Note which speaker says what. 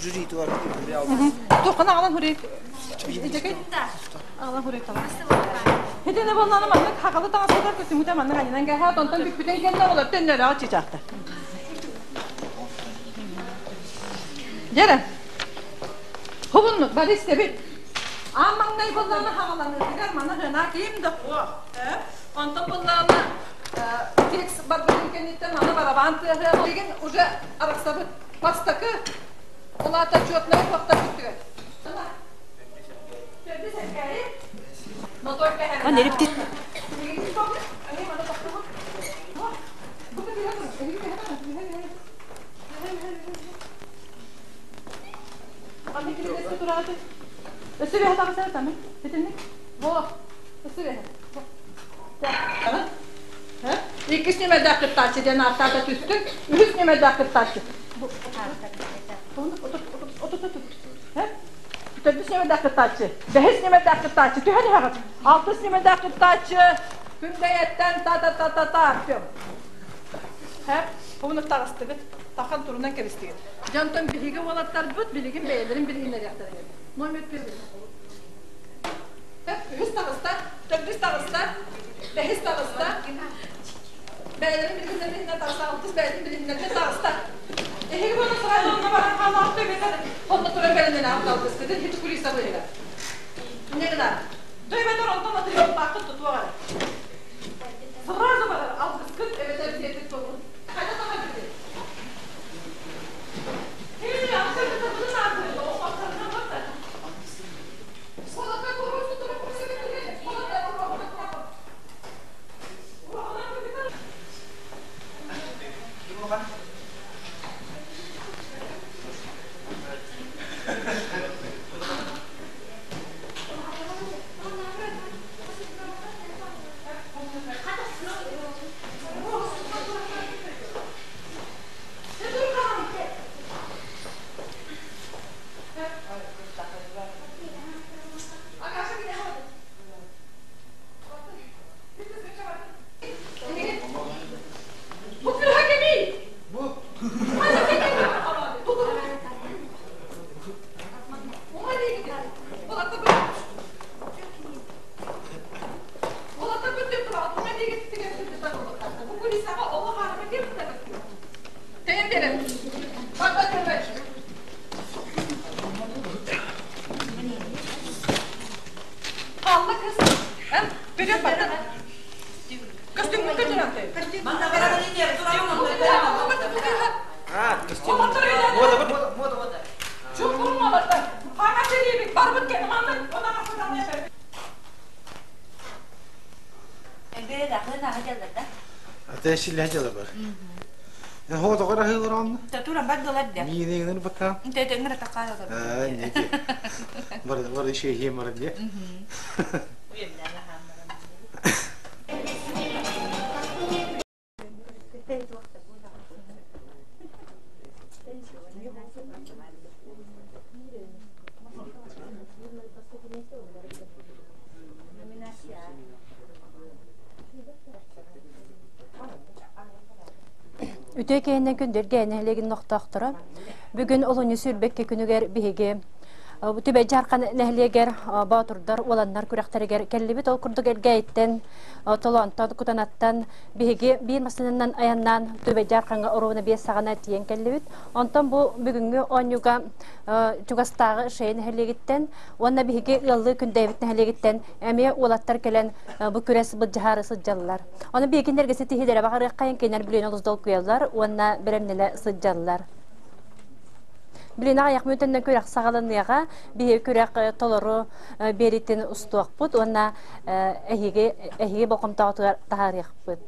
Speaker 1: Жюри туар.
Speaker 2: Туоххана аҕалан хури. Ичекей. Аҕалан хури тала. Хитине болланы маннык хакалы таҥаспытар көстүмүтэ маннык аньынан кэһэ онтон бүппүтэн кэннэ олор төннөрөҕө чычаахтар. Дьэрэ. Хубуннук бары истэбит. Аан маҥнай болланы хаҕаланыытыгар маны хына ким да суох. Онтон болланы текст барбытын кэнниттэн маны барабан тыаһыа. Билигин уже арахсабыт. Бастакы Ол аата отчетнай туохтар бүттүгэр. Иккис нүмердээх кыттааччы диэн ааттаата түстүн, үһүс нүмердээх кыттааччы. Төрдүс нүмердээх кыттааччы, бэһис нүмердээх кыттааччы, түһэн иһэҕит. Алтыс нүмердээх кыттааччы, Күндэйэттэн та-та-та-та-та Артем. Һэ, уну таҕыстыгыт, тахан турунан кэбистигит. Дьонтон биһиги уолаттарбыт билигин бэйэлэрин билиһиннэриэхтэрэ. Номер первый. Үһүс таҕыста, төрдүс таҕыста, бэһис таҕыста, Бэйэлэрин билиннэрбитинэн таҕыста, алтыс бэйэтин билиннэрбит таҕыста. Эһиги буола сразу онно баран хаалаахта эбэтэр онно туран бэлэмнэнэ алталгыскытын хит кулиса быһыыга. Не гына. Дьэ эбэтэр онтон атыылааххыт тутуох эрэ. Сразу барар алгыскыт эбэтэр сиэтит толун. Хайда таха бити? Хей, аңсырды табынын аатыры, оҕоттарынан барда. Солата курусу турук курсу Солата Бу кыыһа кимий?
Speaker 1: Бу.
Speaker 2: Алла кыз. Вперед, Костюмҥун көтүрэн
Speaker 1: Ата силлэһэ дьыла бар. Хоо тоҕо раһыылар онно?
Speaker 3: Татура бар дылар да.
Speaker 1: Миинигин бакка.
Speaker 3: Тетеңер такара.
Speaker 1: Аа, нети. Бар бар иши хем бар де.
Speaker 4: Үтүө киһинэн күндүргэ нэһилиэгин нохтоохторо. Бүгүн олунньу сүүрбэккэ күнүгэр биһиги Түбэй Дьаархан нэһилиэгэр боотурдар уоланнар күрэхтэригэр кэллибит. Ол курдук Элгээйиттэн, Толоонтон, Кутанаттан биһиги биир массыынанан айаннаан Түбэй Дьаархаҥҥа оруобуна биэс саҕана тиийэн кэллибит. Онтон бу бүгүҥҥү оонньууга чугастааҕы Шей нэһилиэгиттэн уонна биһиги ыаллыы Күндэйбит нэһилиэгиттэн эмиэ уолаттар кэлэн бу күрэс былдьаһаары сылдьаллар. Ону биһиги кинилэргэ ситиһиилэрэ баҕарыаххайын кинилэр билиэн олус долгуйаллар уонна бэлэмнэнэ сылдьаллар. Билин аҕыйах мүнүүтэннэн күрэх саҕаланыаҕа. Биһиги күрэх толору биэритин устуохпут уонна эһиги эһиги болҕомтоҕутугар таһаарыахпыт.